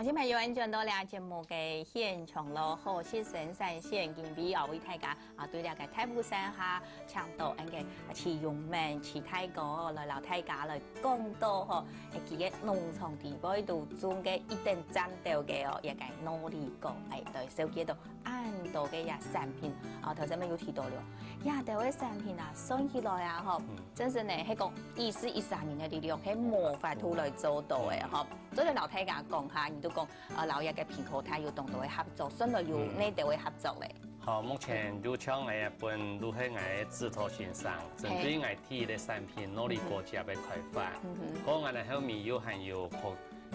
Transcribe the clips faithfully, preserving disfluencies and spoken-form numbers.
今日又轉到這節目个現場咯，好食生產線，今晡日哦，為大家啊，對這个大武山下請到恁个徐永明徐大哥來摎大家來講到吼，欸，佢个農場底背肚種个一等讚到个哦，這个腦裡瓜，欸，對，紹介到恁多个這產品，啊，頭先乜有提到了，這兜个產品啊，算起來啊，吼，真係呢，係講一時一儕人个力量，係無法度來做到个吼。 做得摎大家講下，你都講，呃，摎這个皮科大有當多个合作，算來有哪兜个合作咧？好，目前就像𠊎本就係𠊎个指導先生，針對𠊎第一个產品腦裡瓜汁个開發，嗯哼，過𠊎等後面又還有學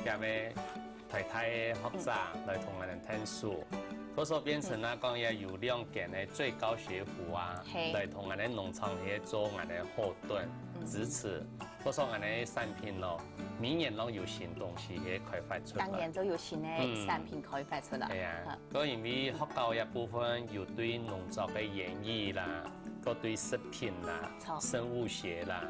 這个台大个學者來同𠊎等𢯭手，故所變成啊講也有兩間个最高學府啊，係，來同𠊎等農場去做𠊎等後盾、支持。 故所𠊎等个產品咯，每年攏有新東西去開發出來。當然就有新个產品開發出來。係啊，過因為學校這部分有對農作个園藝啦，過對食品啦、生物學啦，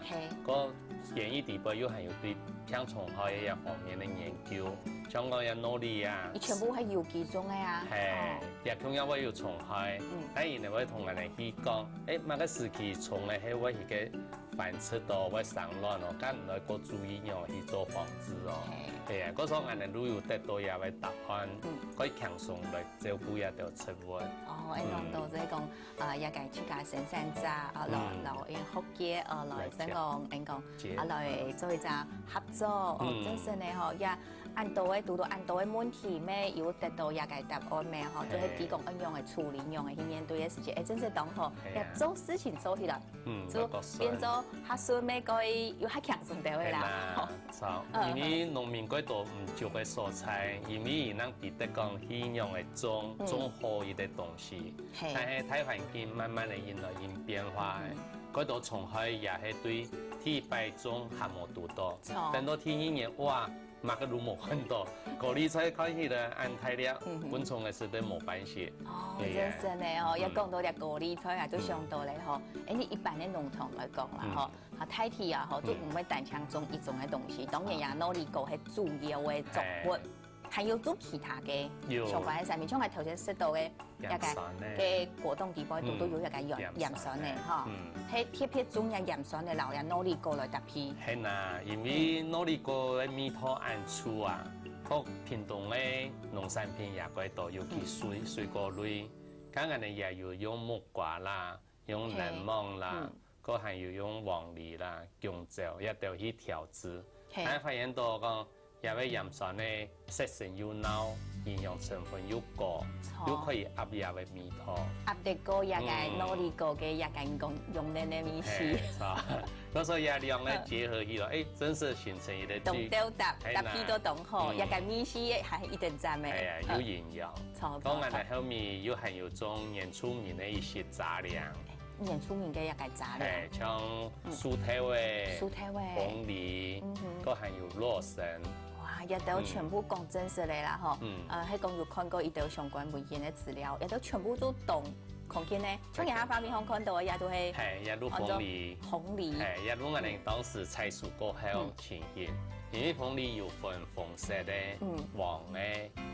過園藝底背又還有對病蟲害這方面个研究，像講這腦裡啊，佢全部係有機種个啊。係，也同樣會有蟲害，但佢呢會同𠊎等去講，欸，麼个時期蟲仔係會去个 繁殖到會生卵哦，該毋愛過注意仰去做防治哦。係啊，故所𠊎等就有得到這个答案，可以輕鬆來照顧這兜植物。哦，恁樣到這講，呃，這个自家生產者，啊，摎摎𠊎學界，呃，摎生講，恁講，啊，來做一隻合作，哦，真係呢吼，也恁多个堵到恁多个問題，乜有得到這个答案乜吼，就係提供恁樣个處理，恁樣个去面對个事情，欸，真係當好，也做事情做起來。 嗯，就變做較順，乜可以又較輕鬆兜个啦。係啦，著，因為農民過到毋少个所在，因為佢等知得講去仰仔種，種好佢个東西，但係大環境慢慢个引來引變化个，過到蟲害也係對第一擺種還無堵到，等到第二年，哇， 麼个都無看到，高麗菜看起來恁大粒，昆蟲个實在無辦法。哦，真係呢哦，也講到這高麗菜啊，就想到咧吼，欸，你一般个農場來講啦吼，啊，大體啊吼，就毋會單淨種一種个東西，當然也腦裡瓜係主要个作物，還有種其他个相關个產品，像𠊎頭先食到个 這个个果凍底背肚都有這个鹽鹽酸个吼，係特別種這鹽酸个，摎這腦裡瓜來搭配。係啊，因為腦裡瓜个味道恁足啊，各屏東个農產品也過多，尤其水水果類，該𠊎等也有用木瓜啦，用檸檬啦， 過還有用黃梨啦、弓蕉，這兜去調製。𠊎發現到講，這个鹽酸个色素又濃，營養成分又高，又可以壓這个味道。壓得過這个腦裡瓜个這个講用个个味緒。係，著。故所這兩个結合起來，欸，真係形成一个當鬥搭，搭配到當好，這个味緒還一等讚个。係啊，有營養。著，著，著。當然後面又還有種原住民个一些雜糧。 原住民个這个雜糧。係，像樹頭仔、樹頭仔、紅梨，嗯哼，過還有洛神。哇，這兜全部講真實个啦吼。嗯，呃，係講有看過一兜相關文獻个資料，這兜全部都當康健呢。像這下畫面上看到个，這都係，係，這都紅梨，紅梨，係，這都𠊎等當時採收過後情形，因為紅梨有分紅色个、黃个、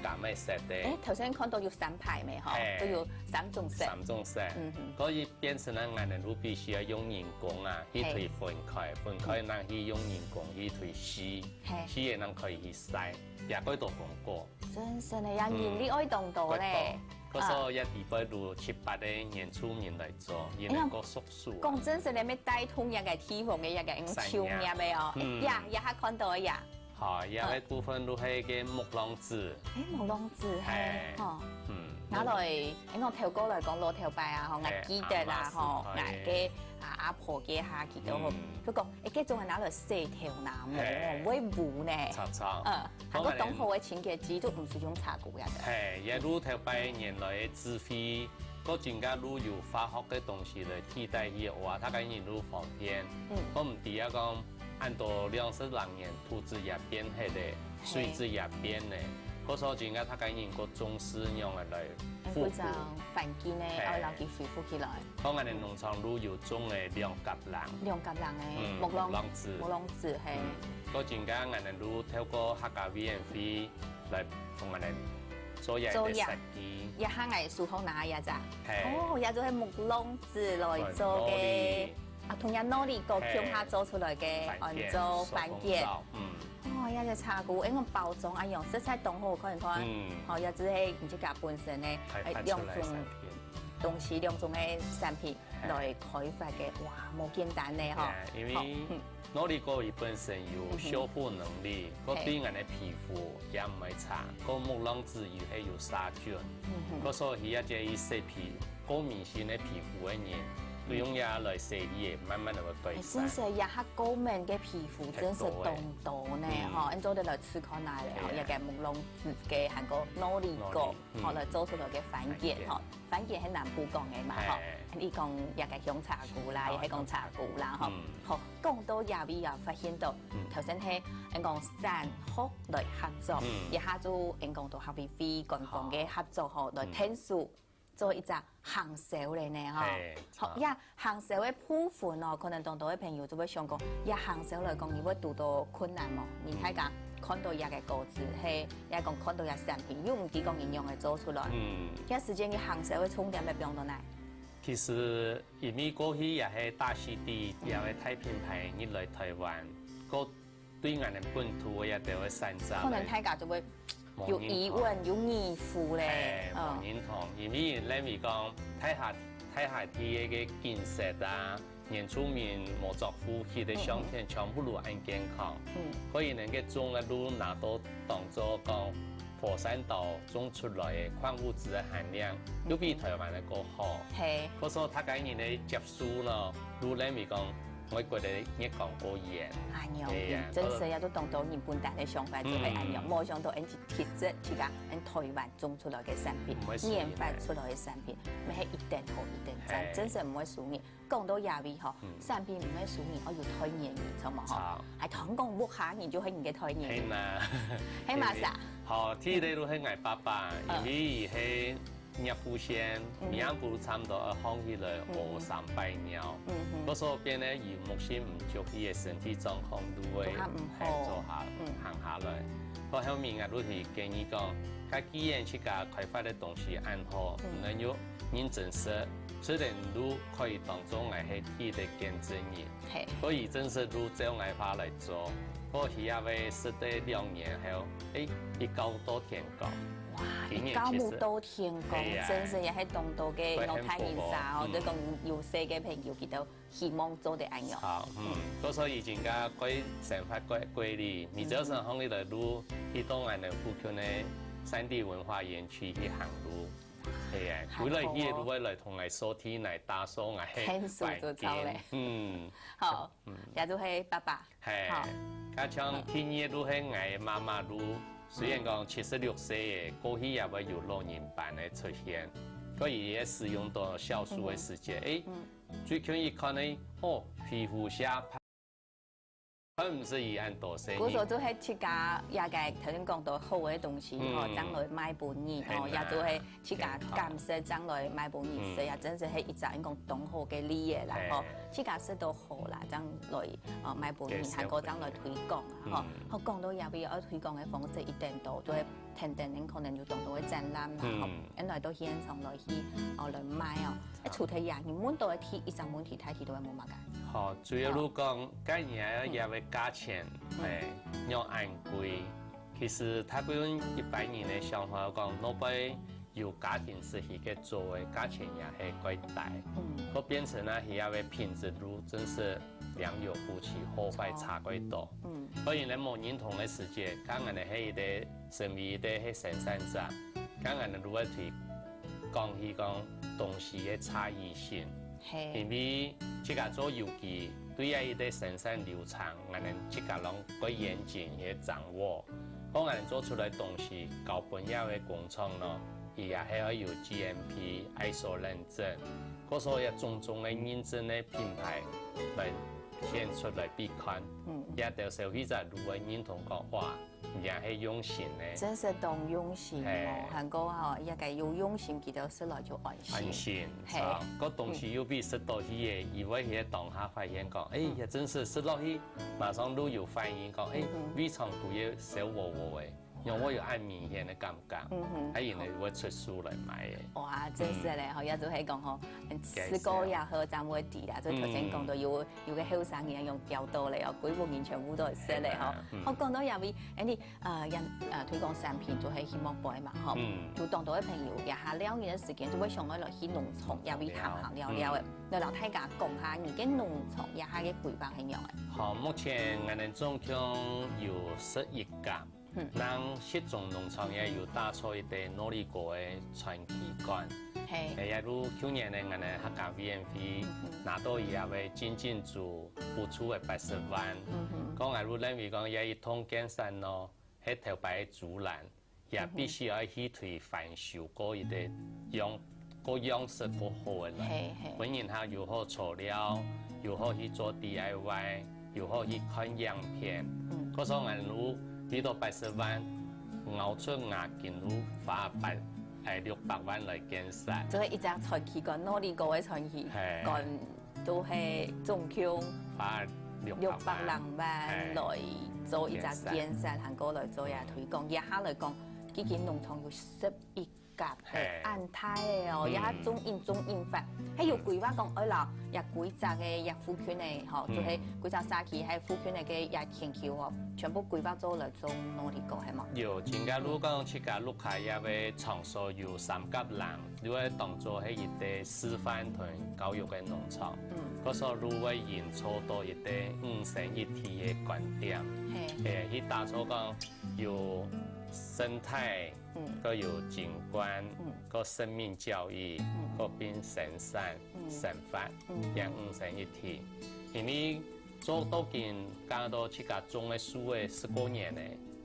柑仔色个。欸，頭先看到有三排咩吼，係，都有三種色。三種色，嗯哼，所以 變成啊，𠊎等就必須愛用人工啊，去推分開，分開，然後去用人工去推施，施个人可以去曬，也過多風果。真係呢，也人力愛當多咧。過所以也底背有七八个原住民來做，因為過熟手。講真係呢，愛帶動這个地方个這个就業个哦，呀，也還看到个呀。 吼，這个部分就係个木榔子。欸，木榔子，係，吼，嗯，拿來，欸，講頭過來講，老頭擺啊，吼，𠊎記得啦，吼，𠊎个啊阿婆个下佢都好，就講，欸，這種係拿來洗頭那毛，會烏呢。著著，嗯，還過當好个清潔劑，就毋使用茶箍呀的。係，這就頭擺原來个智慧 過增加就有化學个東西來替代去个話，大家人就方便。嗯，過毋知啊講，恁多糧食來源土質也變忒咧，水質也變咧，故所今个大家人个重視仰仔來復古。非常環境呢，嘿。愛摎佢恢復起來。講𠊎等農場路有種个兩甲蘭，兩甲蘭个，嗯，木榔，木榔子。木榔子，嘿。嗯，過今个𠊎等路透過客家委員會來同𠊎等做一个做一个設計。這下𠊎手項拿个這隻。嘿。哦，這就係木榔子來做个。嘿，蘿莉。啊，同樣蘿莉个共下做出來个，嘿。番茄，安做番茄。手工皂，嗯。 哦，這个茶鈷，因為包裝恁樣，實在當好看，你看，嗯。吼，也就係你自家本身个，開發出來个產品。哎，兩種東西，兩種个產品嘿。來開發个，哇，無簡單呢，吼。對啊，因為好，嗯。蘿莉膏佢本身有修復能力，嗯哼。過對人个皮膚也毋會差，嘿。過木榔子又係有殺菌，嗯哼。過所以這隻佢色皮，過敏性个皮膚个人，嗯。就用這來洗，佢也慢慢个會改善。哎，真係，這下過敏个皮膚真係當多呢，很多欸。吼，恁做得來 試看啊咧，吼，嘿啊。這个木榔子个還過蘿莉膏，蘿莉，嗯。吼，來做出來个番茄，番茄。吼，番茄係南部講个嘛，吼，嘿。你講這个香茶鈷啦，哦，也係講茶鈷啦，吼。嗯。好，講到這位啊，發現到，嗯。頭先係，人講產學來合作，嗯。這下就人講到客委會官方个合作吼，哦。來𢯭手 做一隻行銷咧呢，吼。嘿，好，著。這行銷个部分哦，可能當多个朋友就會想講，這行銷來講，你會堵到困難無？你大家看到這个稿子，嘿，也講看到這產品，又毋知講你仰仔做出來。嗯。這時間你行銷个重點愛放到哪？其實，因為過去也係大溪地，嗯。也係大品牌入來台灣，過 對𠊎等本土个這兜个產業來，可能大家就會有疑問、無認同。有疑惑咧。嘿，嗯。無認同，因為認為講，大溪，大溪地个景色啊，原住民無著褲，佢个相片全部都恁健康。嗯。嗯。所以人个種个路拿到當做講，火山島種出來个礦物質个含量，嗯。又比台灣个過好。嘿。故所大家人个接受咯，就認為講， 外國个眼光過遠。哎喲，嘿啊，真實也都當多人本來个想法就係恁樣，嗯。無想到𠊎等其實自家𠊎等台灣種出來个產品，毋會輸人个。研發出來个產品，乜係一等好一等讚，嘿。真實毋會輸人。講到這位吼，嗯。產品毋會輸人，愛有代言人，著無吼？著。還聽講屋下人就係你个代言人。係啦。係麼儕？好，第一个就係𠊎爸爸，嗯。因為佢係 尿布線，嗯哼。名古差毋多愛放起來，嗯哼。學三擺尿。嗯哼。故所變呢，佢目前毋著，佢个身體狀況就會，就較毋好。嘿，做下，嗯。行下來。到後面啊，就係建議講，佢既然自家開發个東西恁好，嗯。毋能有認真食，雖然就可以當做𠊎係佢个見證人。 嘿。所以真實就照𠊎話來做，過去也會食得兩年後，誒，一覺到天光。哇，今年其實，一覺到天光，嘿呀。真實也係當多个老大人儕哦，會幸福哦。嗯。就講有細个朋友，佢兜希望做得恁樣。好，嗯，嗯。故所以前个過生活過，過哩，每朝晨行起來就去到𠊎等附近个山地文化園區去行路。嗯。嘿呀，還好哦。歸來佢也就會來同𠊎掃地，來打掃𠊎个環境。天數就著咧。嗯。好。 嗯。這就係爸爸。嘿，好。加上第二就係𠊎媽媽就，雖然講七十六歲个，過去也會有老人斑个出現，所以佢个使用到酵素个時節，嗯。誒，嗯。最近一看呢，哦，皮膚下看毋出佢恁多細膩。故所就係自家這个頭先講到好个東西，吼，嗯。正來賣分你，吼，嘿吶。也就係 自家感受正來賣分你食，嗯。也真實係一隻應講當好个例仔啦，嘿。吼。自家食到好啦，正來，呃，賣分你，介紹分你。還過正來推廣啊，吼。嗯。好，講到這位愛推廣个方式一定多，就係定定可能有當多个展覽啦，嗯。吼。恁來到現場來去，哦，來賣哦。誒，除忒這，你問到个第一隻問題，大體都係問麼个？好，主要就講，哦。今年這位價錢，嗯。誒，仰恁貴？ 其實大部分一般人个想法講，老闆有家庭式个做个價錢也係較低，嗯。會變成啊，佢个品質就真實良莠不齊，好壞差較多。嗯。所以呢，無認同个時節，當然係一個身為一個係生產者，當然就會推廣去講東西个差異性。 嘿。因為自家做有機，對這一個生產流程，𠊎等自家攏會嚴謹个掌握。講𠊎等做出來東西，交分這個工廠咯，佢也係愛有G M P、I S O認證，故所以種種个認證个品牌來顯出來分佢看，嗯，這兜消費者就會認同講，哇，你也係用心呢。真係當用心哦，嘿。還過吼，也該有用心，佢兜食落就安心。安心，嘿。係啊，該東西又比食落去个，佢會在當下發現講，哎，嗯。也真係食落去，馬上就有反應講，哎，嗯哼。胃腸都會燒鑊鑊个。 因為𠊎有恁明顯个感覺，嗯哼。啊，因為𠊎出手來買个。哇，真係咧，吼，也就係講吼，試過也好，正會知啦。就頭先講到有，有个後生人用調到咧，哦，規屋人全部都係食咧，吼。係啊，嗯。好，講到這位，Andy，呃，也，呃，推廣產品就係希望杯嘛，吼。嗯。就當多个朋友，這下尞日个時間，就會想要來去農場，這位探下尞尞个。嗯。來摎大家講下，你个農場這下个規劃係仰个？好，目前𠊎等總共有十一間。 嗯。𠊎等集中農場也有打造一個農力哥个傳奇館。嘿。也就舊年呢，𠊎等客家委員會，嗯哼。拿到佢个金金主補助个八十萬。嗯哼。講𠊎就認為講，這一棟建設咯，係頭擺个主人，也必須要去推翻修過一個用 過樣式過好个來。嘿，嘿。分人客又好坐尞，又好去做D I Y，又好去看影片。嗯。故所𠊎等為到八十萬，咬出牙根就花八，哎，六百萬來建設。就係一隻傳奇館，農力哥个傳奇館，嘿。都係總共花六百萬。六百零萬來做一隻建設，嘿。還過來做一個推廣。嗯。這下來講，已經農場有十一 甲，嘿。恁大个哦，嗯。也中印中印法，還有規劃講，愛摎也規隻个也附近个吼，嗯。就係規隻社區，還有附近个个也全球哦，全部規劃做來做農力哥，係無？有，今个如果講自家屋下也个場所有三甲零，就會當做係一個示範同教育个農場。嗯。故所就會營造到一個五生一體个觀點，嘿。嘿，去打造講有生態 嗯。閣有景觀，嗯。閣生命教育，嗯。閣並生產、嗯。生活，嗯。也五生一體。因為做到今，加到自家種个樹仔十過年呢，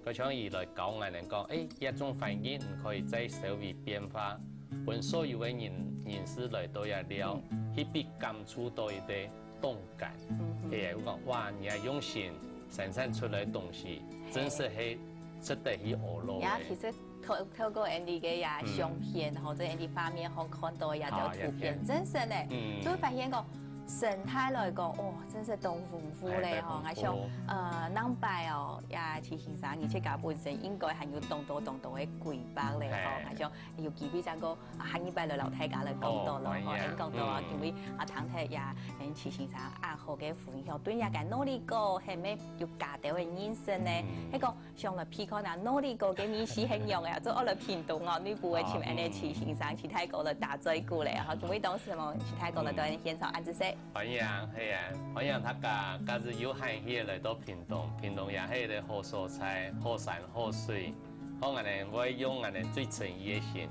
佢像佢來教𠊎等講，欸，這種環境可以再稍微變化，分所有个人，人士來到這尞，嗯。去比感觸到一個動感。嗯哼。欸，有講，哇，你也用心生產出來个東西，嘿。真實係 值得去學咯。呀，其實透，透過Andy个呀，嗯。相片，吼，這Andy畫面，吼，看到呀，好，這圖片，呀，真實呢，嗯。就會發現講，生態來講，哦，真是當豐富嘞，哎，吼，當豐富。𠊎想，呃，兩擺哦，呀，徐先生，你自家本身應該還有當多當多个規劃嘞，吼，哎。𠊎想有機會再過，啊，下一擺來摎大家來講到咯，哦，吼，歡迎。恁講到啊，嗯。因為啊，聽忒呀，恁徐先生恁好个分享，對呀，該農力哥，係無有加到个人生呢？嗯。該個 想來比看啊，農力哥个味緒係仰仔啊，做愛來屏東哦，內埔个尋恁呢徐先生、徐大哥來打嘴鼓咧，吼，今晡日當時嘛，徐大哥來到現場，恁仔細。歡迎，係啊，歡迎大家，假使有閒去來到屏東，屏東也係一個好所在，好山好水，好，𠊎等會用𠊎等最誠意个心，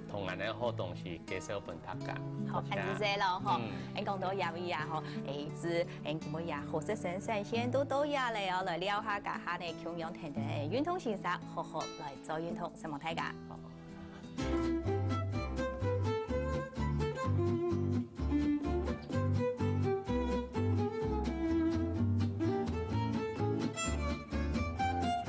同𠊎等好東西介紹分大家。好，多謝。恁仔細咯，吼。嗯。恁講到這位啊，吼，欸，係，恁今晡日啊，好食生產線都到這咧哦，來尞下，這下呢，共樣跈等，欸，運動先生，好好來做運動，承蒙大家。好。